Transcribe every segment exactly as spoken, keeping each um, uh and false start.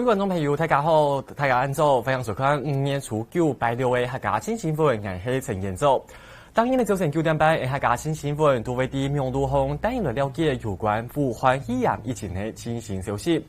觀眾朋友，大家好，大家恁早，歡迎收看五月初九拜六个客家新新聞，𠊎係陳建州。當日个朝晨九點半，客家新新聞都會在網路項帶你來了解有關武漢肺炎疫情个最新消息。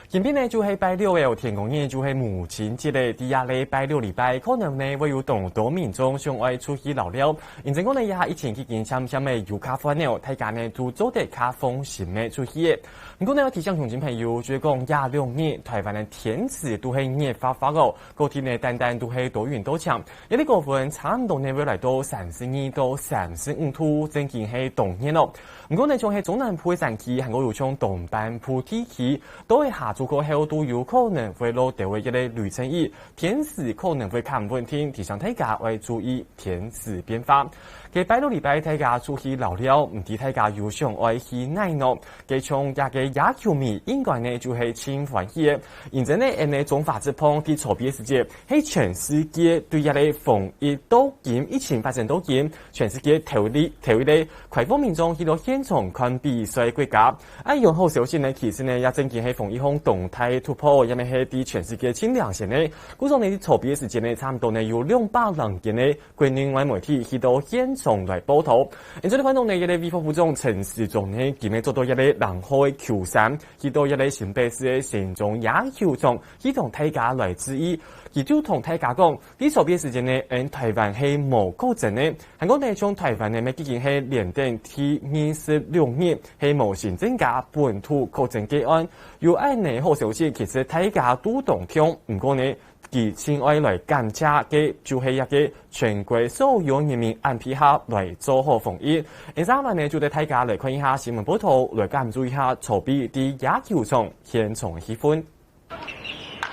今晡日呢就係拜六个，天光日就係母親節个，在這禮拜六禮拜，可能呢會有當多民眾想愛出去尞尞。因為講呢，這下疫情已經漸漸个有較緩了，大家呢都做得較放心个出去个。 毋過呢，愛提醒鄉親朋友，就係講這兩日台灣个天時都係熱發發哦，各地呢單單都係多雲多晴，這個高溫差毋多呢會來到三十二到三十五度，正經係當熱哦。毋過呢，像係中南部个山區，還過有像東半部地區，到下晝過後都有可能會落兜仔一個雷陣雨，天時可能會較毋穩定，提醒大家愛注意天時變化。該拜六禮拜大家出去尞尞，毋知大家有想愛去哪呢？ 該像這個野球迷應該呢就係盡歡喜个，因為呢，𠊎等个中華職棒在草皮个時節，係全世界對這個防疫到今，疫情發生到今，全世界頭一，頭一個開放民眾去到現場看比賽个國家。恁樣好消息呢，其實呢，也正經係防疫項當大突破，也乜係在全世界盡領先个。故所呢，在草皮个時節呢，差毋多呢有兩百零間个 國內外媒體去到現場來報導。因此呢，看到呢，這個衛福部長陳時中呢，今日著到這個藍色个球衫，去到這個新北市个新莊野球場，去同大家來致意。佢就同大家講，在草皮个時節呢，𠊎等台灣係無確診个，還過呢，像台灣呢，乜已經係連等第二十六日係無新增加本土確診個案。有恁呢好消息，其實大家都當暢，毋過呢， 佢盡愛來感謝个就係這個全國所有人民恁配合來做好防疫。接下來呢，就帶大家來看一下新聞報導，來感受一下草皮在野球場現場个氣氛。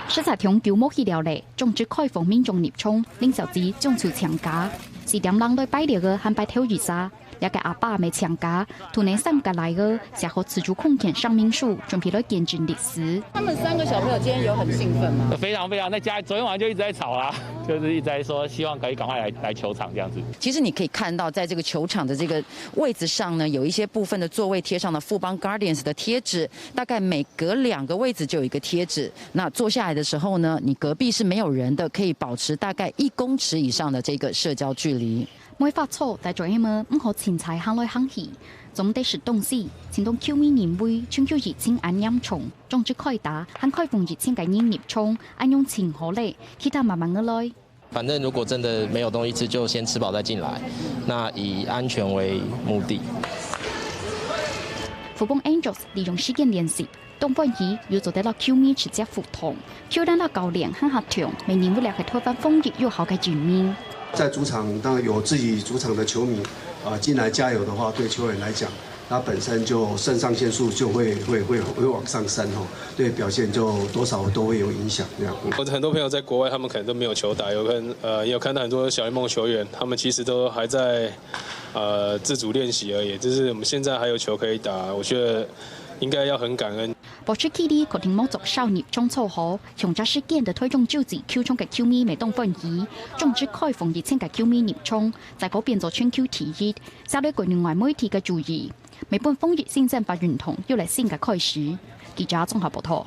食材通九無去了咧，種植開放民眾入場，林小姐種出請假，四點零來拜六个還拜頭一儕。 這個阿爸乜請假，同你三個倈仔寫好自主空間聲明書，準備來見證歷史。他們三個小朋友今天有很興奮嗎？非常非常，在家昨天晚上就一直在吵啦，就是一直在說希望可以趕快來，來球場這樣子。其實你可以看到，在這個球場的這個位置上呢，有一些部分的座位貼上了富邦Guardians的貼紙，大概每隔兩個位置就有一個貼紙。那坐下來的時候呢，你隔壁是沒有人的，可以保持大概一公尺以上的這個社交距離。 無法坐，大家也毋好凊彩行來行去，總得食東西，盡多球迷認為，全球疫情恁嚴重，種植開打，還開放疫情个人入場，恁樣盡好咧，其他慢慢个來。反正如果真的沒有東西吃，就先吃飽再進來。那以安全為目的。富邦Angels利用時間練習， 當歡喜又做得摎球迷直接互動，球員摎教練還較暢，乜認為這係台灣防疫有效个證明。在主場當然有自己主場的球迷，啊，進來加油的話，對球員來講，他本身就腎上腺素就會，會，會，會往上升吼，對表現就多少都會有影響這樣。我很多朋友在國外，他們可能都沒有球打，有可能，呃，也有看到很多小聯盟球員，他們其實都還在，呃，自主練習而已。就是我們現在還有球可以打，我覺得應該要很感恩。 保持距離，確定無著數入場坐好，共隻時間在台中洲際球場个球迷乜當歡喜，種植開放疫情个球迷入場，再過變做全球第一，惹來國內外媒體个注意。乜分防疫新生活運動又來新个開始。記者綜合報導。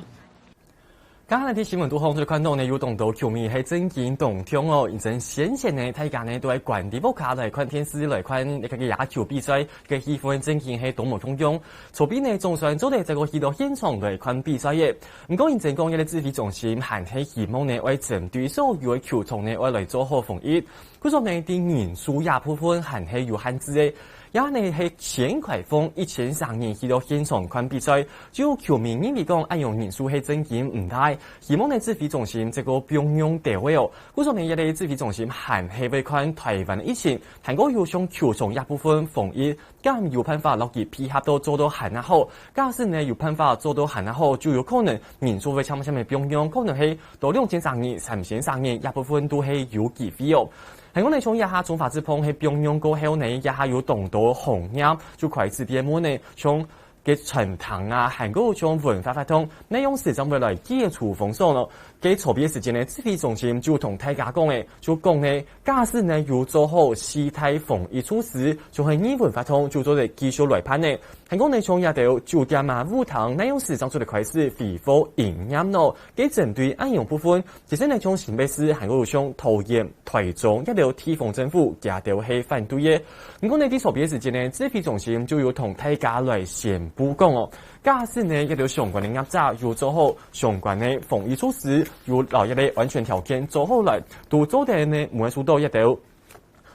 剛剛在新聞肚項就看到呢，有當多球迷係正經當暢哦，因為先前呢，大家呢都愛關在屋下來看電視，來看該個野球比賽，个氣氛正經係當無共樣。 草皮呢，總算做得再過去到現場來看比賽咧。毋過，因為講這個指揮中心還係希望呢，愛針對所有个球場呢，愛來做好防疫。故所呢，在人數這部分還係有限制个。也呢係先開放一千儕人去到現場看比賽，就有球迷認為講，恁樣人數係正經毋大。希望呢，指揮中心再過放寬兜仔哦。故所呢，這個指揮中心還係會看台灣个疫情，還過有像球場這部分防疫 敢有辦法摎佢配合到做到還較好。假使呢有辦法做到還較好，就有可能人數會漸漸个放寬，可能係到兩千儕人、三千儕人，這部分都係有機會哦。還過呢，像這下中華職棒係放寬過後呢，這下有當多行業就開始在問呢，像該餐廳啊，還過像文化活動，仰般時正會來解除封鎖呢？該坐標个時節呢，指揮中心就同大家講个，就講呢，假使呢有做好四大防疫措施，就係藝文活動就做得繼續來辦呢。還講呢，像這兜酒店啊、舞廳，哪樣時正做得開始恢復營業呢？該針對恁樣部分，其實呢，像新北市還有像桃園、台中這兜地方政府，佢兜係反對个。毋過呢，在坐標个時節呢，指揮中心就有同大家來宣布講哦，假使呢，這兜相關个業者有做好相關个防疫措施，有摎這兜安全條件做好來，都做得呢，毋會受到這兜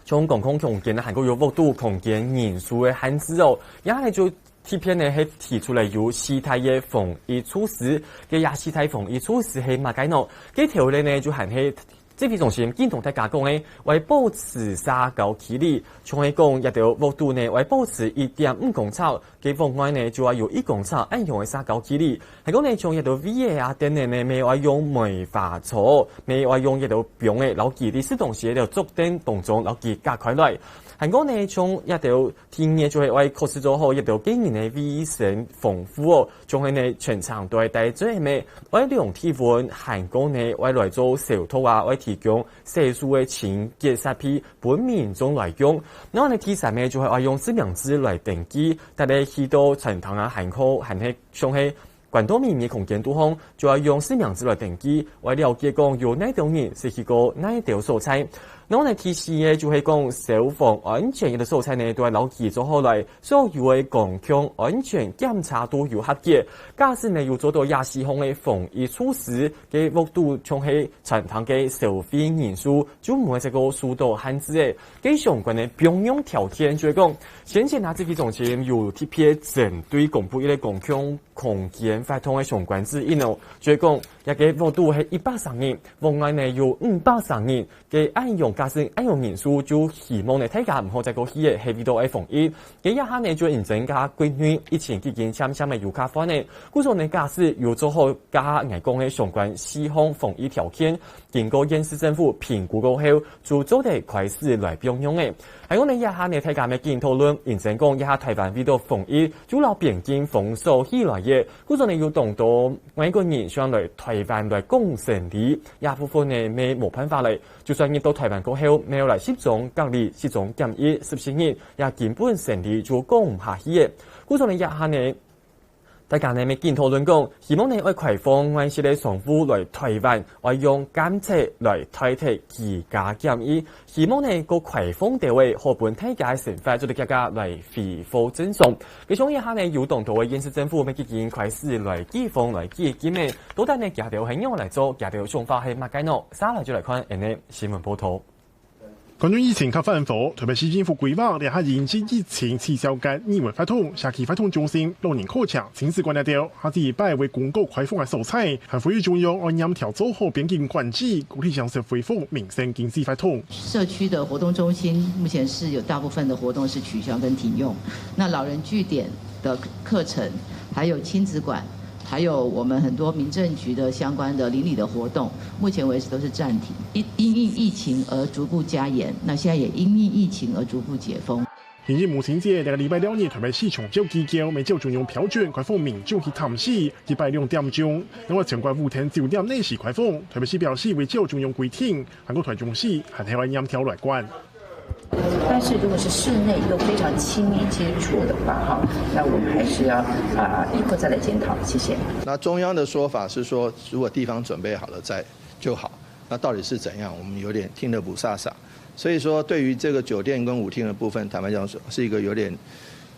像公共空間啊，還過有屋肚空間人數个限制哦。這下呢就特別呢係提出來有四大个防疫措施，該這四大防疫措施係麼个呢？該頭一呢就還係指揮中心緊同大家講个，愛保持社交距離，像係講這兜屋肚呢愛保持一點五公尺， 該屋外呢就愛有一公尺恁樣个社交距離。還過呢，像這兜位仔啊等等呢，乜愛用梅花草，乜愛用這兜枋仔摎佢在適當時節這兜竹凳當中摎佢隔開來。還過呢，像這兜地面就係愛確實做好這兜個人个衛生防護哦，像係呢全程都愛戴嘴仔，愛量體溫，還過呢愛來做消毒啊，愛提供洗手个清潔設備， 分民眾來用。然後呢，第三呢，就係愛用實名制來登記，大家去到餐廳啊、還過還係像係關到密密个空間肚項，就愛用實名制來登記，愛了解講有哪兜人係去過哪兜所在。然後呢，第四呢，就係講消防安全个所在呢，都愛摎佢做好來，所有个公共安全檢查都有合格。假使呢有做到這四項个防疫措施，該屋肚像係餐廳个消費人數 就毋會再過受到限制个。該相關个放寬條件就係講，先前啊，指揮中心有特別針對公布一個公共空間活動个相關指引哦，就係講，這個屋肚係一百三人，屋外呢有五百三人，該恁樣假使恁樣人數，就希望呢大家毋好再過去个，係為到愛防疫。該這下呢就認真加國內疫情已經漸漸个有較緩个，故所呢假使有做好加下𠊎講个相關四項防疫條件， 經過縣市政府評估過後，就做得開始來放鬆个。還有呢，這下呢，大家乜緊討論，認真講，這下臺灣為到防疫，就摎邊境封鎖起來个。故所呢，有當多外國人想來臺灣來講生理，這部分呢，乜無辦法了。就算入到臺灣過後，乜愛來集中隔離、集中檢疫十四日，也根本生理就講毋下去个。故所呢，這下呢， 大家呢乜緊討論講，希望呢愛開放外籍个商戶來臺灣，愛用檢測來代替居家檢疫，希望呢過開放兜仔，好分大家个生活做得遽遽來恢復正常。該像這下呢，有當多个縣市政府乜已經開始來計畫、來計畫个，到底呢，佢兜係仰般來做，佢兜想法係麼个呢？續來就來看𫣆个新聞報導。 關於疫情較緩和，臺北市政府規劃這下因應疫情取消个藝文活動、社區活動中心、老人課程、親子館等，下禮拜會公告開放个所在，還呼籲中央愛嚴調做好邊境管制，鼓勵相繼恢復民生經濟活動。社區的活動中心目前是有大部分的活動是取消跟停用，那老人據點的課程，還有親子館， 還有我們很多民政局的相關的鄰里的活動，目前為止都是暫停。因，因應疫情而逐步加嚴，那現在也因應疫情而逐步解封。因應母親節，這個禮拜六日，臺北市長照機構，乜照中央標準，開放民眾去探視，禮拜六點鐘，另外全館五間酒店內需開放。臺北市表示，會照中央規定，還過臺中市還係愛嚴調來管。 但是如果是室內又非常親密接觸的話，哈，那我們還是要，啊，以後再來檢討。謝謝。那中央的說法是說，如果地方準備好了再就好，那到底是怎樣？我們有點聽得霧煞煞。所以說，對於這個酒店跟舞廳的部分，坦白講是，是一個有點，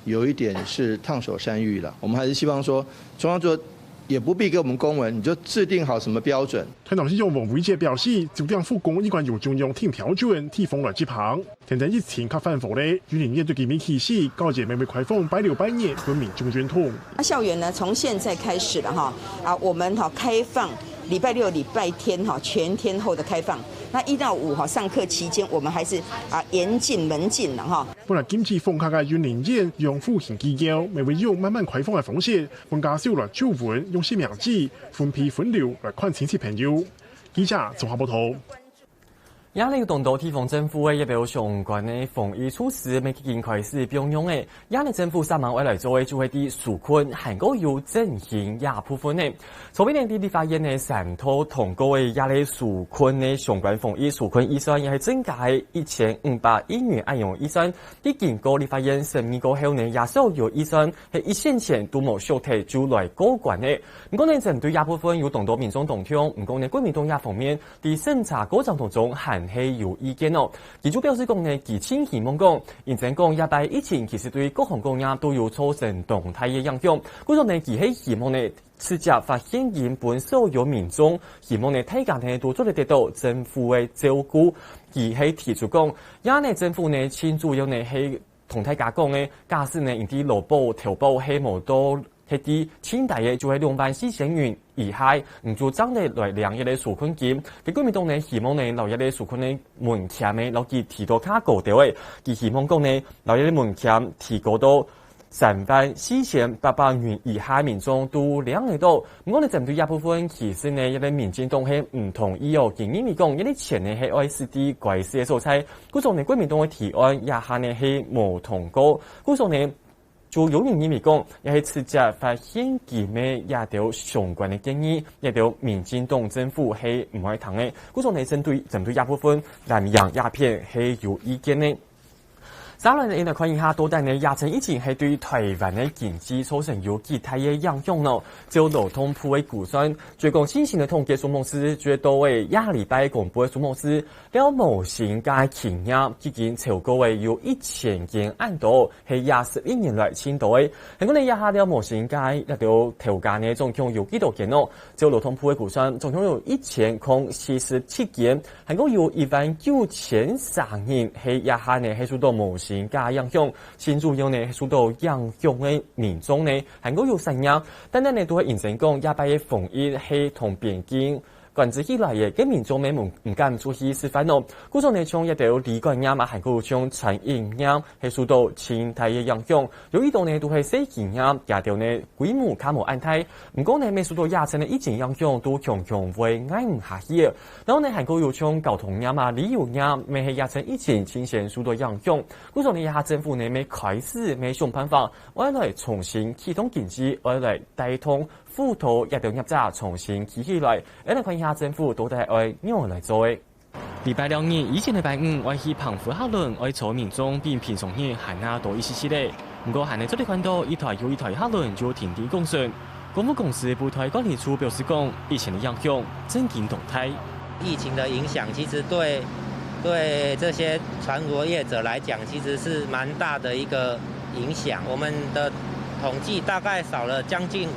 有一點是燙手山芋啦。我們還是希望說，中央做，也不必給我們公文，你就制定好什麼標準。 臺南市長黃偉哲表示，酒店復工已經有中央定標準，地方來執行。現在疫情較緩和咧，雲林縣對今晡日起，九月乜會開放拜六拜日分民眾運動。那校園呢，從現在開始了哈，啊，我們哈開放禮拜六、禮拜天哈，全天候的開放。那一到五哈，上課期間我們還是啊嚴禁門禁了哈。本來禁止訪客个雲林縣楊府興機構，乜會用慢慢開放个方式，分家屬來注文，用實名制， 分批分流來看親戚朋友。記者綜合報導。這下有當多地方政府个一兜相關个防疫措施，乜已經開始放鬆个。這下政府煞猛愛來做个，就係在紓困還過有振興這部分呢。昨晡日呢，在立法院呢，三讀通過个這个紓困个相關防疫紓困預算，也係增加个一千五百億元恁樣預算。在經過立法院審議過後呢，這所有預算係一仙錢都無少忒就來過關个。毋過呢，針對這部分有當多民眾當中，毋過呢，國民黨這方面 在審查過程當中還係有意見哦。佢就表示講呢，佢盡希望講，因為講這擺疫情其實對各行各業都有造成當大个影響，故所呢，佢係希望呢，直接發現金分所有民眾，希望呢，大家呢都做得得到政府个照顧。佢係提出講，這呢政府呢，盡主要呢係同大家講个，假使呢，你在勞保、投保係無到 係在盡低个就係兩萬四千元以下，你就正得來領這个紓困金。該國民黨呢，希望呢，摎這个紓困个門檻呢，摎佢提到較高兜仔。佢希望講呢，摎這个門檻提高到三萬四千八百元以下，民眾都領得到。毋過呢，針對這部分，其實呢，這个民進黨係毋同意哦。佢認為講，這个錢呢，係愛使在該使个所在。故所呢，國民黨个提案這下呢，係無通過。故所呢， 就有人認為講，這係直接發現金个這兜相關个建議，這兜民進黨政府係毋愛聽个。故所呢，針對，針對這部分，藍營這片係有意見个。再來呢，來看一下，到底呢，這陣疫情係對臺灣个經濟造成有幾大个影響呢？照勞動部个估算，最近最新个統計數目係，最多个這禮拜公布个數目係，了無薪假个企業已經超過个有一千間恁多， 係這十一年來盡多个。還過呢，這下了無薪假个這兜頭家呢，總共有幾多間呢？照勞動部个估算，總共有一千空四十七間，還過有一萬九千三人係這下呢，係受到無薪假个影響。盡主要呢，係受到影響个民眾呢，還過有產業，單單呢，都係因為講這擺个防疫係同邊境 管制起來个，該民眾乜毋，毋敢出去食飯哦。故所呢，像這兜旅館業啊，還過像餐飲業，係受到盡大个影響。有幾多呢，都係細企業，這兜呢，規模較無恁大。毋過呢，乜受到這陣个疫情影響，都強強會挨毋下去了。然後呢，還過有像交通業啊、旅遊業，乜係這陣疫情盡先受到影響。故所呢，這下政府呢，乜開始乜想辦法，愛來重新啟動經濟，愛來帶動 輔導這兜業者重新企起來。𠊎來看一下政府到底愛仰般來做个。禮拜六日以前禮拜五愛去澎湖客輪，愛坐民眾比平常日還較多一息息仔。毋過還係做得看到一台又一台客輪就停在港脣。港務公司舞台管理處表示講，疫情个影響正經當大。疫情的影響其實對，對這些船舶業者來講，其實是蠻大的一個影響。我們的統計大概少了將近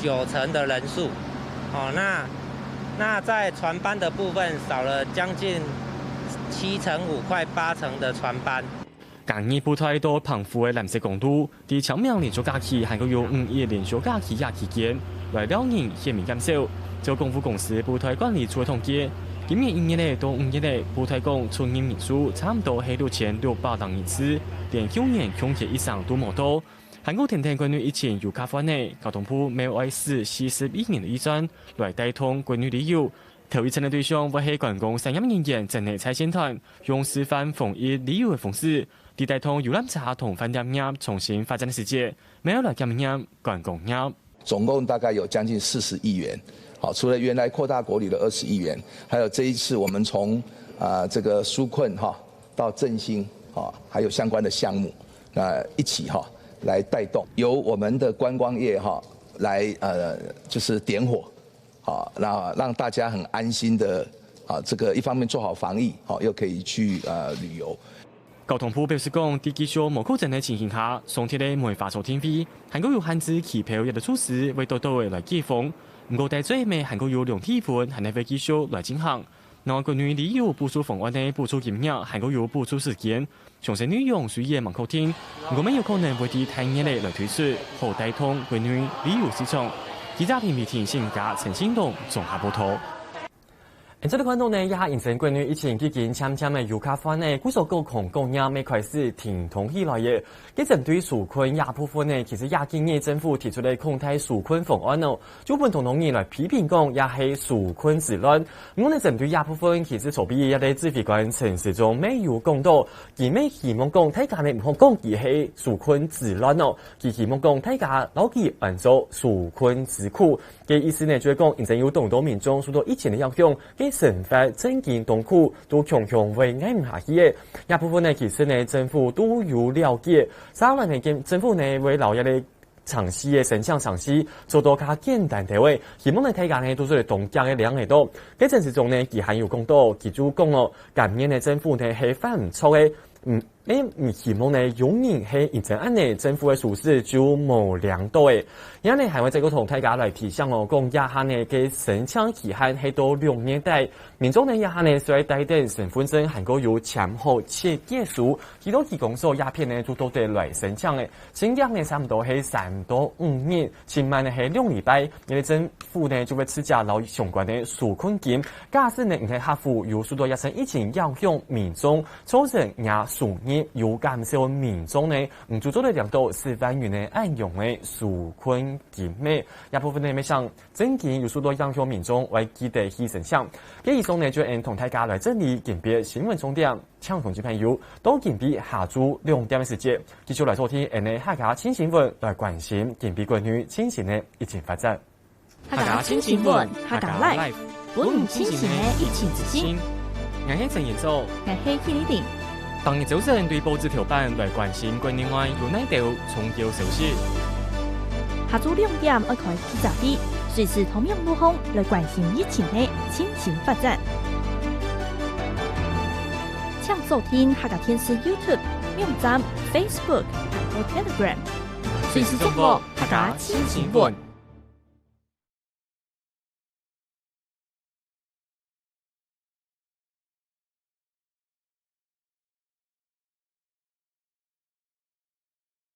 九成的人數。哦，那，那在船班的部分少了將近七成五、快八成的船班。今日舞台到澎湖个藍色公路，在清明連續假期還過有五一連休假期這期間，來尞人顯著減少。照港務公司舞台管理處个統計，今年一月仔到五月仔，舞台港出入人數差毋多係六千六百零人次，連舊年共期一成都無到。 還過跈等國內疫情有較緩仔，交通部乜愛使四十億元个預算來帶動國內旅遊。頭一層个對象會係觀光產業人員，正係在線團，用示範防疫旅遊个方式，來帶動遊覽車同飯店業重新發展个時節，乜愛來檢驗觀光業。總共大概有將近四十億元。好，除了原來擴大國旅的二十億元，還有這一次我們從，啊，這個紓困哈，到振興哈，還有相關的項目，那一起哈來帶動，由我們的觀光業哈來，呃，就是點火，好，那讓大家很安心的，啊，這個一方面做好防疫，好，又可以去，呃，旅遊。交通部表示講，在繼續無確診个情形下，雙鐵个梅花座停駛，還過有限制起跑這兜措施會多多仔來解封。毋過在最尾還過有兩地分還係會繼續來進行。 另外國內旅遊補助方案个補助金額還過有補助時間，詳細內容雖然吂確定，毋過乜有可能會在大年仔來推出，好帶動國內旅遊市場。記者林美婷、沈家、陳信東綜合報導。這个看到呢，這下因為國內疫情既經漸漸个有較緩呢，故所各行各業乜開始停動起來了。該針對紓困這部分呢，其實這幾日政府提出个擴大紓困方案哦，就分當多人來批評講，這係紓困之亂。毋過呢，針對這部分，其實籌備个指揮官陳時中乜有講到，佢乜希望講大家呢毋好講佢係紓困之亂哦，佢希望講大家摎佢安做紓困之苦。 个意思呢，就係講，因為有當多民眾受到疫情个影響，个生活正經當苦，都強強會挨毋下去个。這部分呢，其實呢，政府都有了解。接下來呢，政府呢會摎這个程序个申請程序做到較簡單兜仔，希望呢大家呢都做得當遽个領會到。該陳時中呢，佢還有講到，佢就講哦，今年呢政府呢係犯毋著个，嗯， 乜毋希望呢，有人係因為恁呢政府个疏失就無領到个。這呢，還會再過同大家來提醒哦，講這下呢个申請期限係到六月底，民眾呢這下呢需要帶等身分證，還過有簽好切結書，去到區公所這片呢就做得來申請个。申請呢差毋多係三到五日，盡慢呢係兩禮拜，因為政府呢就會直接摎相關个紓困金。假使呢你係客戶有受到這陣疫情影響民眾， 造成若收入有減少个民眾呢，毋就做得領到四萬元个恁樣个紓困金咩？這部分呢，乜想正經有受到影響民眾，愛記得去申請。該以上呢，就恁同大家來整理今晡日新聞重點，請同志朋友到今晡日下晝兩點个時節，繼續來收聽𫣆个客家新新聞，來關心今晡日國內最新个疫情發展。 客家新新聞，客家Life，分你清醒个疫情資訊。𠊎係陳彥祖，𠊎係Kitty。逐日朝晨對報紙頭版來關心國內外有哪兜重要消息。下晝兩點愛開記者會，隨時透明路項來關心疫情个最新發展。請鎖定客家電視YouTube、網站、Facebook，還有Telegram，隨時掌握客家新新聞。